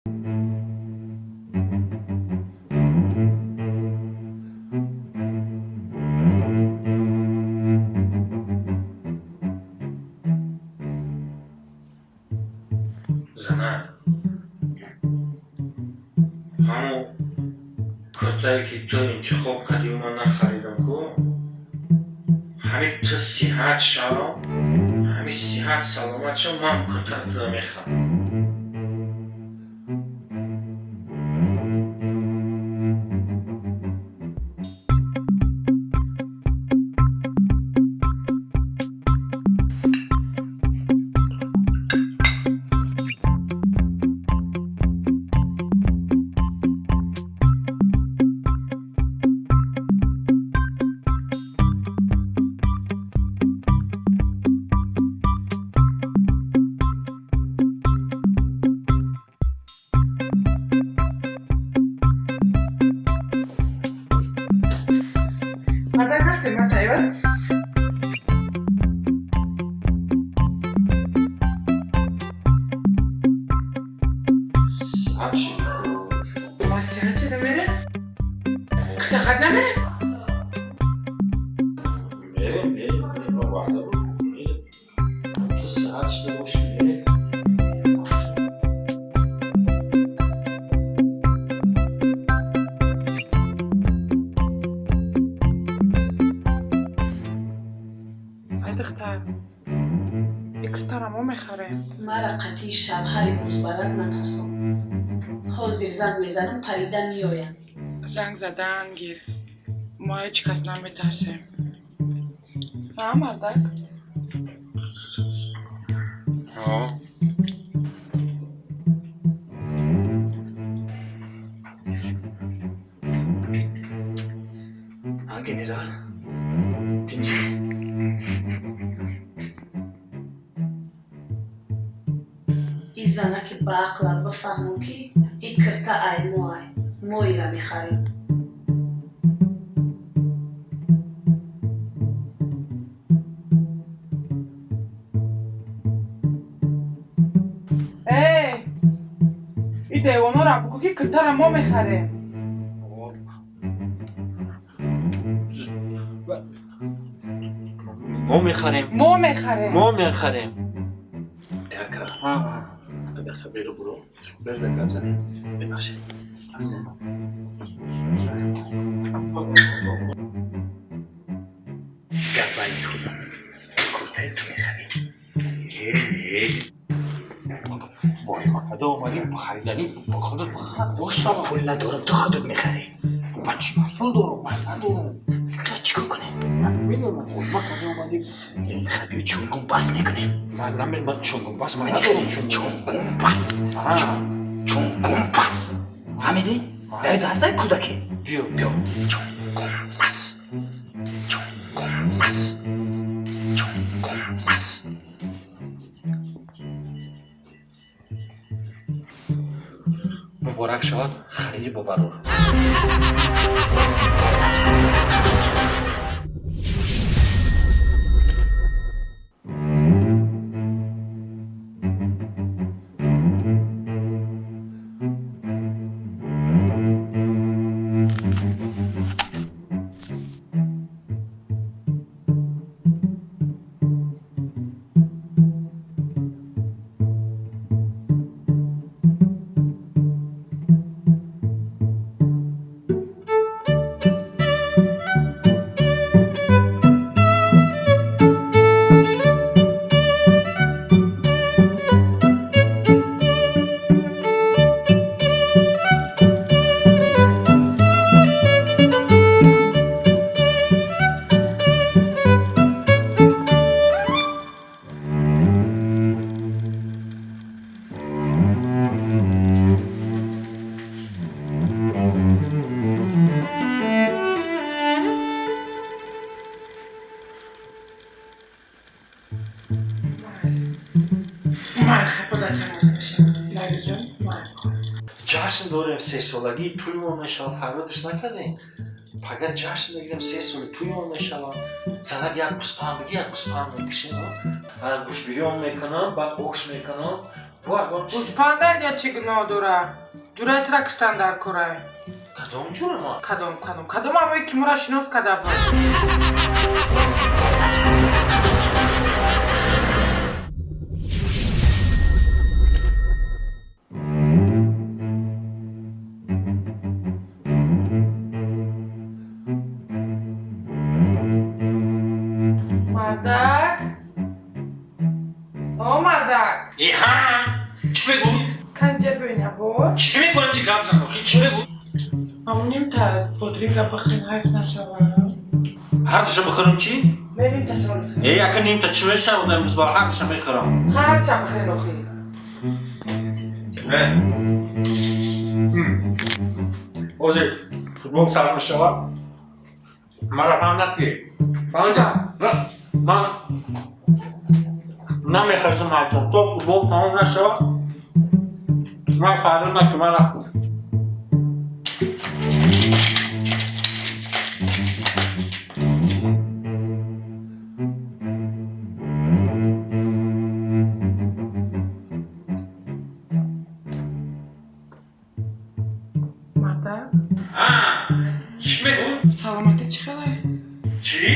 Занак, ҳамо куртае, ки ту интихоб кардию ман нахаридам ку, ҳамин ту сиҳат шав, ҳамин сиҳат саломат шав, ман куртаро туро мехарам. Мардак, рафтем, ман тайёр. Сиҳат шиди ку. Ма сиҳат шида мерем? Курта харид намерем? Мерем, мерем, мерем, ман ваъда будам, мерем. Ту сиҳат шида бошӣ, мерем. Ай духтар, и куртара мо мехарем. Мара қатъи шавҳари бузбаланд натарсон. Ҳозир занг мезанам, парида меоянд. Занг задан гир, мо ҳеҷ кас наметарсем. А, мардак? Ҳо. А, генерал, тинҷӣ? И занаки баақлат бифаҳмон, ки и кирта ай мо ай, мо ира мехарем. Эй, и девонора бугӯ, ки киртара мо мехарем. Мо мехарем. Мо мехарем. Мо мехарем. Ака, дақиқа беру буро, берда гап занем. Бебахшед, гап занем. Гап байни худам, куртаи ту мехарем. Вой, ма када омадим хариданӣ, худат бихар, бошава. Пул надорам, ту худат мехарӣ. Ман чӣ, ман пул дорам? Ман надорам. Чӣ кор кунем? Ман медонам, вой, ма када омадим. Биё, чунгум бас мекунем. Ман намед, ман чунгум бас ман надорам, чунгум. Чунгум бас, чунгум бас, фаҳмидӣ? Даёд ҳастай кӯдаке? Биё. Биё, чунгум бас, чунгум бас, чунгум бас. Муборак шавад хариди бобарур. Ман худат тамос мешавам, Лайлиҷон, ман. Ҷашн дорем, сесолагии тӯймон мешавад, фарёдаш накардем? Пага ҷашн мегирем, 3 соли тӯймон мешавад. Занак, як гӯспанд биги, як гӯспанд мекушем, гӯшбирён мекунам, баъд ош мекунам. Гӯспанда ҷа чӣ гуноҳ дора? Ҷураи тура киштан дар корай. Кадом ҷура ма? Кадом, кадом, кадом ҳамое ки мора шинос карда буд. Мардак, о мардак. Иҳа, чӣ мегӯ? Канҷа бӯйна бо. Чӣ мегӯ? Анҷи гап зан, охи, чӣ мегӯ? Амонимта бодринга бихӯрем, ҳайф нашава. Ҳардуша бихӯрам, чӣ? Мерим ташро бихӯрем. Э, яка нимта чӣ мешавад имрӯз? Бара ҳардуша мехӯрам. Ҳарча бихӯрем, охи. Ҳозир футбол сар мешавад, мара фаҳмдад ки фаҳмида, ман намехазам ҳарчанд то футбол тамом нашавад. Ман фаҳмидам ки ман рафтам. Мардак. Чӣ мегӯ? Саломатӣ чӣ хелай? Чӣ?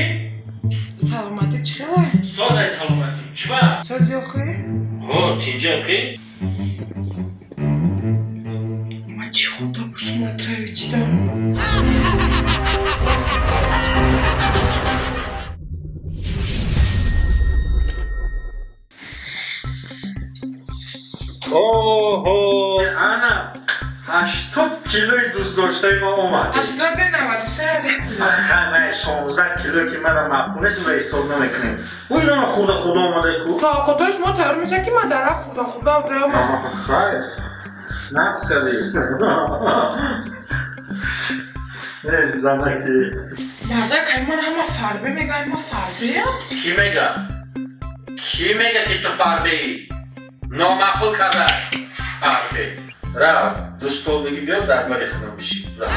Саломатӣ чӣ хелай? Созай, саломатӣ чӣ ба? Сози, охи? О, тинҷа, охи. Ман чӣ хӯрда бошум, отравить-шидам? Оҳо, ана 80 килои дӯстдоштаи ма омад. 80 не, 96. Хай, 16 кило ки мара маъқул нест, ва ҳисоб намекунем. Ӯ инама хурда хурда омадай ку. То овқотҳои шумо тайёр мешавад, ки ман дар хурда хурда уже омад. Хай, нақс кардӣ, э занаки. Мардак, ай ман ҳама фарбе мега, ай ма фарбеям? Кӣ мега? Кӣ мега, ки ту фарбеӣ? Номаъқул карда, фарбе. Рав, дӯстол бигӣ, биё, дар бари худам бишин, рав.